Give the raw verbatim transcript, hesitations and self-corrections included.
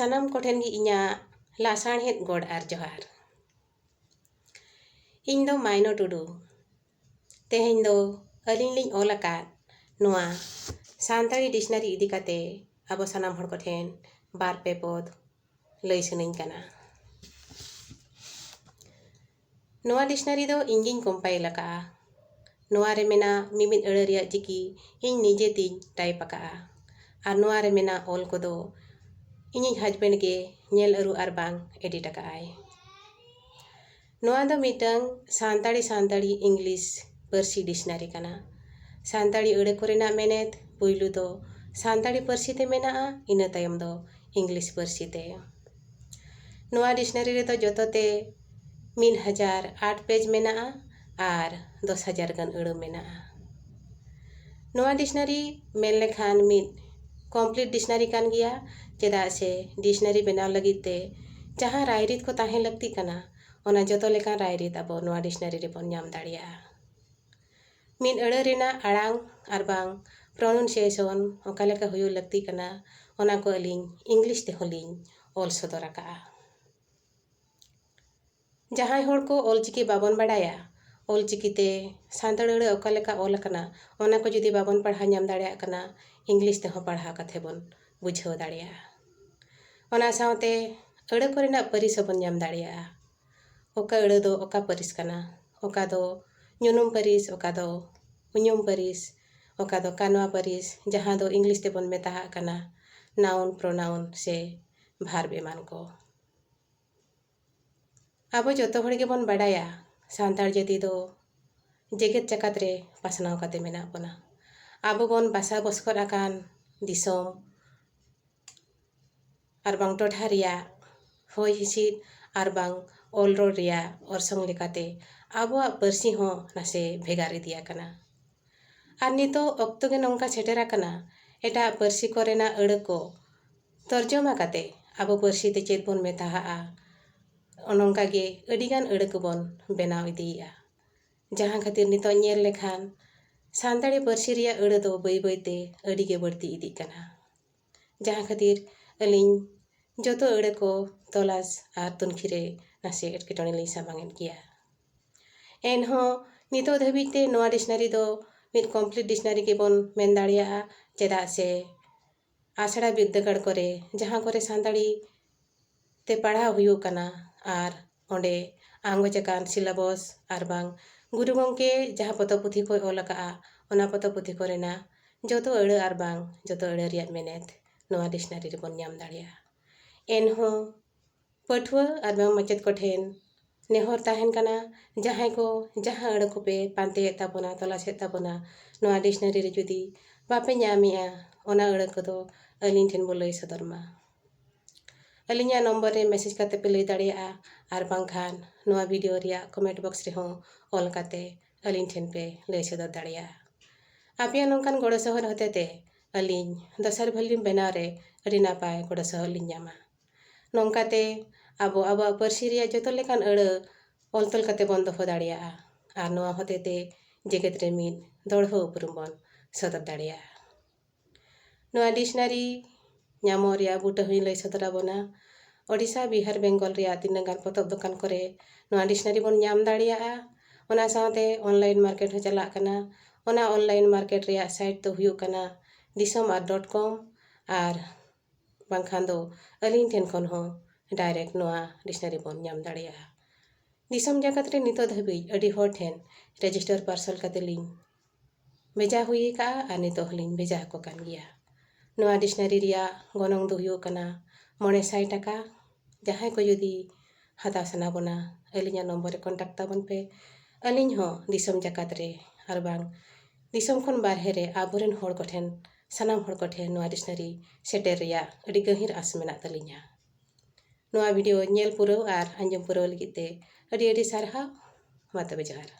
ᱥᱟᱱᱟᱢ ᱠᱚᱴᱷᱮᱱ ᱜᱮ ᱤᱧᱟᱹᱜ ᱞᱟᱥᱟᱬᱦᱮᱫ ᱜᱚᱰ ᱟᱨ ᱡᱚᱦᱟᱨ᱾ ᱤᱧ ᱫᱚ ᱢᱟᱭᱱᱚ ᱴᱩᱰᱩ᱾ ᱛᱮᱦᱮᱧ ᱫᱚ ᱟᱹᱞᱤᱧ ᱞᱤᱧ ᱚᱞ ᱟᱠᱟᱫ ᱱᱚᱣᱟ ᱥᱟᱱᱛᱟᱲᱤ ᱰᱤᱠᱥᱱᱟᱨᱤ ᱤᱫᱤ ᱠᱟᱛᱮ ᱟᱵᱚ ᱥᱟᱱᱟᱢ ᱦᱚᱲ ᱠᱚᱴᱷᱮᱱ ᱵᱟᱨ ᱯᱮ ᱯᱚᱫ ᱞᱟᱹᱭ ᱥᱟᱱᱟᱧ ᱠᱟᱱᱟ᱾ ᱱᱚᱣᱟ ᱰᱤᱠᱥᱱᱟᱨᱤ ᱫᱚ ᱤᱧ ᱜᱤᱧ ᱠᱚᱢᱯᱟᱭᱤᱞ ᱟᱠᱟᱫᱼᱟ᱾ ᱱᱚᱣᱟ ᱨᱮ ᱢᱮᱱᱟᱜ ᱢᱤᱢᱤᱫ ᱟᱹᱲᱟᱹ ᱨᱮᱭᱟᱜ ᱪᱤᱠᱤ ᱤᱧ ᱱᱤᱡᱮ ᱛᱤᱧ ᱴᱟᱭᱤᱯ ᱟᱠᱟᱫᱼᱟ᱾ ᱟᱨ ᱱᱚᱣᱟ ᱨᱮ ᱢᱮᱱᱟᱜ ᱚᱞ ᱠᱚᱫᱚ ᱤᱧᱤᱡ ᱦᱟᱡᱵᱮᱱᱰ ᱜᱮ ᱧᱮᱞ ᱟᱹᱨᱩ ᱟᱨ ᱵᱟᱝ ᱮᱰᱤᱴ ᱟᱠᱟᱫᱼᱟᱭ᱾ ᱱᱚᱣᱟ ᱫᱚ ᱢᱤᱫᱴᱟᱝ ᱥᱟᱱᱛᱟᱲᱤ ᱥᱟᱱᱛᱟᱲᱤ ᱤᱝᱞᱤᱥ ᱯᱟᱹᱨᱥᱤ ᱰᱤᱠᱥᱱᱟᱨᱤ ᱠᱟᱱᱟ᱾ ᱥᱟᱱᱛᱟᱲᱤ ᱟᱹᱲᱟᱹ ᱠᱚᱨᱮᱱᱟᱜ ᱢᱮᱱᱮᱛ ᱯᱩᱭᱞᱩ ᱫᱚ ᱥᱟᱱᱛᱟᱲᱤ ᱯᱟᱹᱨᱥᱤ ᱛᱮ ᱢᱮᱱᱟᱜᱼᱟ, ᱤᱱᱟᱹ ᱛᱟᱭᱚᱢ ᱫᱚ ᱤᱝᱞᱤᱥ ᱯᱟᱹᱨᱥᱤ ᱛᱮ᱾ ᱱᱚᱣᱟ ᱰᱤᱠᱥᱱᱟᱨᱤ ᱨᱮᱫᱚ ᱡᱚᱛᱚ ᱛᱮ ᱢᱤᱫ ᱦᱟᱡᱟᱨ ᱟᱴ ᱯᱮᱡᱽ ᱢᱮᱱᱟᱜᱼᱟ ᱟᱨ ᱫᱚᱥ ᱦᱟᱡᱟᱨ ᱜᱟᱱ ᱟᱹᱲᱟᱹ ᱢᱮᱱᱟᱜᱼᱟ᱾ ᱱᱚᱣᱟ ᱰᱤᱠᱥᱱᱟᱨᱤ ᱢᱮᱱ ᱞᱮᱠᱷᱟᱱ ᱢᱤᱫ ᱠᱚᱢᱯᱞᱤᱴ ᱰᱤᱠᱥᱱᱟᱨᱤ ᱠᱟᱱ ᱜᱮᱭᱟ, ᱪᱮᱫᱟᱜ ᱥᱮ ᱰᱤᱠᱥᱱᱟᱨᱤ ᱵᱮᱱᱟᱣ ᱞᱟᱹᱜᱤᱫ ᱛᱮ ᱡᱟᱦᱟᱸ ᱨᱟᱭᱨᱤᱛ ᱠᱚ ᱛᱟᱦᱮᱸ ᱞᱟᱹᱠᱛᱤᱜ ᱠᱟᱱᱟ, ᱚᱱᱟ ᱡᱚᱛᱚ ᱞᱮᱠᱟᱱ ᱨᱟᱭᱨᱤᱛ ᱟᱵᱚ ᱱᱚᱣᱟ ᱰᱤᱠᱥᱱᱟᱨᱤ ᱨᱮᱵᱚᱱ ᱧᱟᱢ ᱫᱟᱲᱮᱭᱟᱜᱼᱟ᱾ ᱢᱤᱫ ᱟᱹᱲᱟᱹ ᱨᱮᱱᱟᱜ ᱟᱲᱟᱝ ᱟᱨ ᱵᱟᱝ ᱯᱨᱚᱱᱟᱣᱩᱱᱥᱤᱭᱮᱥᱚᱱ ᱚᱠᱟ ᱞᱮᱠᱟ ᱦᱩᱭᱩᱜ ᱞᱟᱹᱠᱛᱤ ᱠᱟᱱᱟ, ᱚᱱᱟ ᱠᱚ ᱟᱹᱞᱤᱧ ᱤᱝᱞᱤᱥ ᱛᱮᱦᱚᱸ ᱞᱤᱧ ᱚᱞ ᱥᱚᱫᱚᱨ ᱟᱠᱟᱫᱼᱟ᱾ ᱡᱟᱦᱟᱸᱭ ᱦᱚᱲ ᱠᱚ ᱚᱞᱪᱤᱠᱤ ᱵᱟᱵᱚᱱ ᱵᱟᱲᱟᱭᱟ, ᱚᱞᱪᱤᱠᱤ ᱛᱮ ᱥᱟᱱᱛᱟᱲ ᱟᱹᱲᱟᱹ ᱚᱠᱟ ᱞᱮᱠᱟ ᱚᱞ ᱟᱠᱟᱱᱟ, ᱚᱱᱟ ᱠᱚ ᱡᱩᱫᱤ ᱵᱟᱵᱚᱱ ᱯᱟᱲᱦᱟᱣ ᱧᱟᱢ ᱫᱟᱲᱮᱭᱟᱜ ᱠᱟᱱᱟ, ᱤᱝᱞᱤᱥ ᱛᱮᱦᱚᱸ ᱯᱟᱲᱦᱟᱣ ᱠᱟᱛᱮ ᱵᱚᱱ ᱵᱩᱡᱷᱟᱹᱣ ᱫᱟᱲᱮᱭᱟᱜᱼᱟ᱾ ᱚᱱᱟ ᱥᱟᱶᱛᱮ ᱟᱹᱲᱟᱹ ᱠᱚᱨᱮᱱᱟᱜ ᱯᱟᱹᱨᱤᱥ ᱦᱚᱸᱵᱚᱱ ᱧᱟᱢ ᱫᱟᱲᱮᱭᱟᱜᱼᱟ᱾ ᱚᱠᱟ ᱟᱹᱲᱟᱹ ᱫᱚ ᱚᱠᱟ ᱯᱟᱹᱨᱤᱥ ᱠᱟᱱᱟ, ᱚᱠᱟ ᱫᱚ ᱧᱩᱱᱩᱢ ᱯᱟᱹᱨᱤᱥ, ᱚᱠᱟ ᱫᱚ ᱩᱧᱩᱢ ᱯᱟᱹᱨᱤᱥ, ᱚᱠᱟ ᱫᱚ ᱠᱟᱱᱣᱟ ᱯᱟᱹᱨᱤᱥ, ᱡᱟᱦᱟᱸ ᱫᱚ ᱤᱝᱞᱤᱥ ᱛᱮᱵᱚᱱ ᱢᱮᱛᱟᱜ ᱠᱟᱱᱟ ᱱᱟᱣᱩᱱ, ᱯᱨᱚᱱᱟᱣᱩᱱ ᱥᱮ ᱵᱷᱟᱨᱵ ᱮᱢᱟᱱ ᱠᱚ᱾ ᱟᱵᱚ ᱡᱚᱛᱚ ᱦᱚᱲ ᱜᱮᱵᱚᱱ ᱵᱟᱰᱟᱭᱟ, ᱥᱟᱱᱛᱟᱲ ᱡᱟᱹᱛᱤ ᱫᱚ ᱡᱮᱜᱮᱛ ᱡᱟᱠᱟᱛ ᱨᱮ ᱯᱟᱥᱱᱟᱣ ᱠᱟᱛᱮ ᱢᱮᱱᱟᱜ ᱵᱚᱱᱟ᱾ ᱟᱵᱚ ᱵᱚᱱ ᱵᱟᱥᱟ ᱵᱚᱥᱠᱚᱫ ᱟᱠᱟᱱ ᱫᱤᱥᱚᱢ ᱟᱨ ᱵᱟᱝ ᱴᱚᱴᱷᱟ ᱨᱮᱭᱟᱜ ᱦᱚᱭ ᱦᱤᱸᱥᱤᱫ ᱟᱨ ᱵᱟᱝ ᱚᱞ ᱨᱚᱲ ᱨᱮᱭᱟᱜ ᱚᱨᱥᱚᱝ ᱞᱮᱠᱟᱛᱮ ᱟᱵᱚᱣᱟᱜ ᱯᱟᱹᱨᱥᱤ ᱦᱚᱸ ᱱᱟᱥᱮ ᱵᱷᱮᱜᱟᱨ ᱤᱫᱤ ᱟᱠᱟᱱᱟ᱾ ᱟᱨ ᱱᱤᱛᱚᱜ ᱚᱠᱛᱚ ᱜᱮ ᱱᱚᱝᱠᱟ ᱥᱮᱴᱮᱨ ᱟᱠᱟᱱᱟ, ᱮᱴᱟᱜ ᱯᱟᱹᱨᱥᱤ ᱠᱚᱨᱮᱱᱟᱜ ᱟᱹᱲᱟᱹ ᱠᱚ ᱛᱚᱨᱡᱚᱢᱟ ᱠᱟᱛᱮ ᱟᱵᱚ ᱯᱟᱹᱨᱥᱤ ᱛᱮ ᱪᱮᱫ ᱵᱚᱱ ᱢᱮᱛᱟᱦᱟᱜᱼᱟ, ᱱᱚᱝᱠᱟ ᱜᱮ ᱟᱹᱰᱤᱜᱟᱱ ᱟᱹᱲᱟᱹ ᱠᱚᱵᱚᱱ ᱵᱮᱱᱟᱣ ᱤᱫᱤᱭᱮᱫᱼᱟ᱾ ᱡᱟᱦᱟᱸ ᱠᱷᱟᱹᱛᱤᱨ ᱱᱤᱛᱚᱜ ᱧᱮᱞ ᱞᱮᱠᱷᱟᱱ ᱥᱟᱱᱛᱟᱲᱤ ᱯᱟᱹᱨᱥᱤ ᱨᱮᱭᱟᱜ ᱟᱹᱲᱟᱹ ᱫᱚ ᱵᱟᱹᱭ ᱵᱟᱹᱭᱛᱮ ᱟᱹᱰᱤᱜᱮ ᱵᱟᱹᱲᱛᱤ ᱤᱫᱤᱜ ᱠᱟᱱᱟ᱾ ᱡᱟᱦᱟᱸ ᱠᱷᱟᱹᱛᱤᱨ ᱟᱹᱞᱤᱧ ᱡᱚᱛᱚ ᱟᱹᱲᱟᱹ ᱠᱚ ᱛᱚᱞᱟᱥ ᱟᱨ ᱛᱩᱱᱠᱷᱤ ᱨᱮ ᱱᱟᱥᱮ ᱮᱴᱠᱮᱴᱚᱬᱮ ᱞᱤᱧ ᱥᱟᱢᱟᱝ ᱮᱫ ᱜᱮᱭᱟ᱾ ᱮᱱᱦᱚᱸ ᱱᱤᱛᱚᱜ ᱫᱷᱟᱹᱵᱤᱡ ᱛᱮ ᱱᱚᱣᱟ ᱰᱤᱠᱥᱱᱟᱨᱤ ᱫᱚ ᱢᱤᱫ complete ᱰᱤᱠᱥᱱᱟᱨᱤ ᱜᱮᱵᱚᱱ ᱢᱮᱱ ᱫᱟᱲᱮᱭᱟᱜᱼᱟ, ᱪᱮᱫᱟᱜ ᱥᱮ ᱟᱥᱲᱟ ᱵᱤᱨᱫᱟᱹᱜᱟᱲ ᱠᱚᱨᱮ ᱡᱟᱦᱟᱸ ᱠᱚᱨᱮ ᱥᱟᱱᱛᱟᱲᱤ ᱛᱮ ᱯᱟᱲᱦᱟᱣ ᱦᱩᱭᱩᱜ ᱠᱟᱱᱟ ᱟᱨ ᱚᱸᱰᱮ ᱟᱸᱜᱚᱪ ᱟᱠᱟᱱ syllabus ᱟᱨ ᱵᱟᱝ ᱜᱩᱨᱩ ᱜᱚᱢᱠᱮ ᱡᱟᱦᱟᱸ ᱯᱚᱛᱚᱵ ᱯᱩᱛᱷᱤ ᱠᱚᱭ ᱚᱞ ᱟᱠᱟᱫᱼᱟ, ᱚᱱᱟ ᱯᱚᱛᱚᱵ ᱯᱩᱛᱷᱤ ᱠᱚᱨᱮᱱᱟᱜ ᱡᱚᱛᱚ ᱟᱹᱲᱟᱹ ᱟᱨ ᱵᱟᱝ ᱡᱚᱛᱚ ᱟᱹᱲᱟᱹ ᱨᱮᱭᱟᱜ ᱢᱮᱱᱮᱛ ᱱᱚᱣᱟ ᱰᱤᱠᱥᱱᱟᱨᱤ ᱨᱮᱵᱚᱱ ᱧᱟᱢ ᱫᱟᱲᱮᱭᱟᱜᱼᱟ᱾ ᱮᱱᱦᱚᱸ ᱯᱟᱹᱴᱷᱩᱣᱟᱹ ᱟᱨ ᱵᱟᱝ ᱢᱟᱪᱮᱫ ᱠᱚᱴᱷᱮᱱ ᱱᱮᱦᱚᱨ ᱛᱟᱦᱮᱱ ᱠᱟᱱᱟ, ᱡᱟᱦᱟᱸᱭ ᱠᱚ ᱡᱟᱦᱟᱸ ᱟᱹᱲᱟᱹ ᱠᱚᱯᱮ ᱯᱟᱱᱛᱮᱭᱮᱫ ᱛᱟᱵᱚᱱᱟ, ᱛᱚᱞᱟᱥᱮᱫ ᱛᱟᱵᱚᱱᱟ, ᱱᱚᱣᱟ ᱰᱤᱠᱥᱱᱟᱨᱤ ᱨᱮ ᱡᱩᱫᱤ ᱵᱟᱯᱮ ᱧᱟᱢᱮᱜᱼᱟ, ᱚᱱᱟ ᱟᱹᱲᱟᱹ ᱠᱚᱫᱚ ᱟᱹᱞᱤᱧ ᱴᱷᱮᱱ ᱵᱚ ᱞᱟᱹᱭ ᱥᱚᱫᱚᱨ ᱢᱟ᱾ ᱟᱹᱞᱤᱧᱟᱜ ᱱᱚᱢᱵᱚᱨ ᱨᱮ ᱢᱮᱥᱮᱡᱽ ᱠᱟᱛᱮ ᱯᱮ ᱞᱟᱹᱭ ᱫᱟᱲᱮᱭᱟᱜᱼᱟ, ᱟᱨ ᱵᱟᱝᱠᱷᱟᱱ ᱱᱚᱣᱟ ᱵᱷᱤᱰᱤᱭᱳ ᱨᱮᱭᱟᱜ ᱠᱚᱢᱮᱱᱴ ᱵᱚᱠᱥ ᱨᱮᱦᱚᱸ ᱚᱞ ᱠᱟᱛᱮ ᱟᱹᱞᱤᱧ ᱴᱷᱮᱱ ᱯᱮ ᱞᱟᱹᱭ ᱥᱚᱫᱚᱨ ᱫᱟᱲᱮᱭᱟᱜᱼᱟ᱾ ᱟᱯᱮᱭᱟᱜ ᱱᱚᱝᱠᱟᱱ ᱜᱚᱲᱚ ᱥᱚᱦᱚᱫ ᱦᱚᱛᱮᱛᱮ ᱟᱹᱞᱤᱧ ᱫᱚᱥᱟᱨ ᱵᱷᱚᱞᱤᱭᱩᱢ ᱵᱮᱱᱟᱣ ᱨᱮ ᱟᱹᱰᱤ ᱱᱟᱯᱟᱭ ᱜᱚᱲᱚ ᱥᱚᱦᱚᱫ ᱞᱤᱧ ᱧᱟᱢᱟ᱾ ᱱᱚᱝᱠᱟᱛᱮ ᱟᱵᱚ ᱟᱵᱚᱣᱟᱜ ᱯᱟᱹᱨᱥᱤ ᱨᱮᱭᱟᱜ ᱡᱚᱛᱚ ᱞᱮᱠᱟᱱ ᱟᱹᱲᱟᱹ ᱚᱞ ᱛᱚᱞ ᱠᱟᱛᱮ ᱵᱚᱱ ᱫᱚᱦᱚ ᱫᱟᱲᱮᱭᱟᱜᱼᱟ ᱟᱨ ᱱᱚᱣᱟ ᱦᱚᱛᱮᱛᱮ ᱡᱮᱜᱮᱛ ᱨᱮ ᱢᱤᱫ ᱫᱚᱲᱦᱚ ᱩᱯᱨᱩᱢ ᱵᱚᱱ ᱥᱚᱫᱚᱨ ᱫᱟᱲᱮᱭᱟᱜᱼᱟ᱾ ᱱᱚᱣᱟ ᱰᱤᱠᱥᱱᱟᱨᱤ ᱧᱟᱢᱚᱜ ᱨᱮᱭᱟᱜ ᱵᱩᱴᱟᱹ ᱦᱚᱸᱧ ᱞᱟᱹᱭ ᱥᱚᱫᱚᱨ ᱟᱵᱚᱱᱟ᱾ ᱳᱰᱤᱥᱟ, ᱵᱤᱦᱟᱨ, ᱵᱮᱝᱜᱚᱞ ᱨᱮᱭᱟᱜ ᱛᱤᱱᱟᱹᱜ ᱜᱟᱱ ᱯᱚᱛᱚᱵ ᱫᱚᱠᱟᱱ ᱠᱚᱨᱮ ᱱᱚᱣᱟ ᱰᱤᱠᱥᱱᱟᱨᱤ ᱵᱚᱱ ᱧᱟᱢ ᱫᱟᱲᱮᱭᱟᱜᱼᱟ᱾ ᱚᱱᱟ ᱥᱟᱶᱛᱮ online market ᱦᱚᱸ ᱪᱟᱞᱟᱜ ᱠᱟᱱᱟ᱾ ᱚᱱᱟ online market ᱨᱮᱭᱟᱜ site ᱫᱚ ᱦᱩᱭᱩᱜ ᱠᱟᱱᱟ ᱫᱤᱥᱚᱢ ᱟᱨ dot com, ᱟᱨ ᱵᱟᱝᱠᱷᱟᱱ ᱫᱚ ᱟᱹᱞᱤᱧ ᱴᱷᱮᱱ ᱠᱷᱚᱱ ᱦᱚᱸ direct ᱱᱚᱣᱟ ᱰᱤᱠᱥᱱᱟᱨᱤ ᱵᱚᱱ ᱧᱟᱢ ᱫᱟᱲᱮᱭᱟᱜᱼᱟ᱾ ᱫᱤᱥᱚᱢ ᱡᱟᱠᱟᱛ ᱨᱮ ᱱᱤᱛᱚᱜ ᱫᱷᱟᱹᱵᱤᱡ ᱟᱹᱰᱤ ᱦᱚᱲ ᱴᱷᱮᱱ register parcel ᱠᱟᱛᱮ ᱞᱤᱧ ᱵᱷᱮᱡᱟ ᱦᱩᱭ ᱟᱠᱟᱫᱼᱟ ᱟᱨ ᱱᱤᱛᱚᱜ ᱦᱚᱸᱞᱤᱧ ᱵᱷᱮᱡᱟ ᱟᱠᱚ ᱠᱟᱱ ᱜᱮᱭᱟ᱾ ᱱᱚᱣᱟ ᱰᱤᱠᱥᱱᱟᱨᱤ ᱨᱮᱭᱟᱜ ᱜᱚᱱᱚᱝ ᱫᱚ ᱦᱩᱭᱩᱜ ᱠᱟᱱᱟ ᱢᱚᱬᱮ ᱥᱟᱭ ᱴᱟᱠᱟ᱾ ᱡᱟᱦᱟᱸᱭ ᱠᱚ ᱡᱩᱫᱤ ᱦᱟᱛᱟᱣ ᱥᱟᱱᱟ ᱵᱚᱱᱟ, ᱟᱹᱞᱤᱧᱟᱜ ᱱᱚᱢᱵᱚᱨ ᱨᱮ contact ᱛᱟᱵᱚᱱ ᱯᱮ᱾ ᱟᱹᱞᱤᱧ ᱦᱚᱸ ᱫᱤᱥᱚᱢ ᱡᱟᱠᱟᱛ ᱨᱮ ᱟᱨ ᱵᱟᱝ ᱫᱤᱥᱚᱢ ᱠᱷᱚᱱ ᱵᱟᱨᱦᱮ ᱨᱮ ᱟᱵᱚᱨᱮᱱ ᱦᱚᱲ ᱠᱚᱴᱷᱮᱱ, ᱥᱟᱱᱟᱢ ᱦᱚᱲ ᱠᱚᱴᱷᱮᱱ ᱱᱚᱣᱟ ᱰᱤᱠᱥᱱᱟᱨᱤ ᱥᱮᱴᱮᱨ ᱨᱮᱭᱟᱜ ᱟᱹᱰᱤ ᱜᱟᱹᱦᱤᱨ ᱟᱥ ᱢᱮᱱᱟᱜ ᱛᱟᱹᱞᱤᱧᱟ᱾ ᱱᱚᱣᱟ ᱵᱷᱤᱰᱤᱭᱳ ᱧᱮᱞ ᱯᱩᱨᱟᱹᱣ ᱟᱨ ᱟᱸᱡᱚᱢ ᱯᱩᱨᱟᱹᱣ ᱞᱟᱹᱜᱤᱫ ᱛᱮ ᱟᱹᱰᱤ ᱟᱹᱰᱤ ᱥᱟᱨᱦᱟᱣ᱾ ᱢᱟ ᱛᱚᱵᱮ ᱡᱚᱦᱟᱨ᱾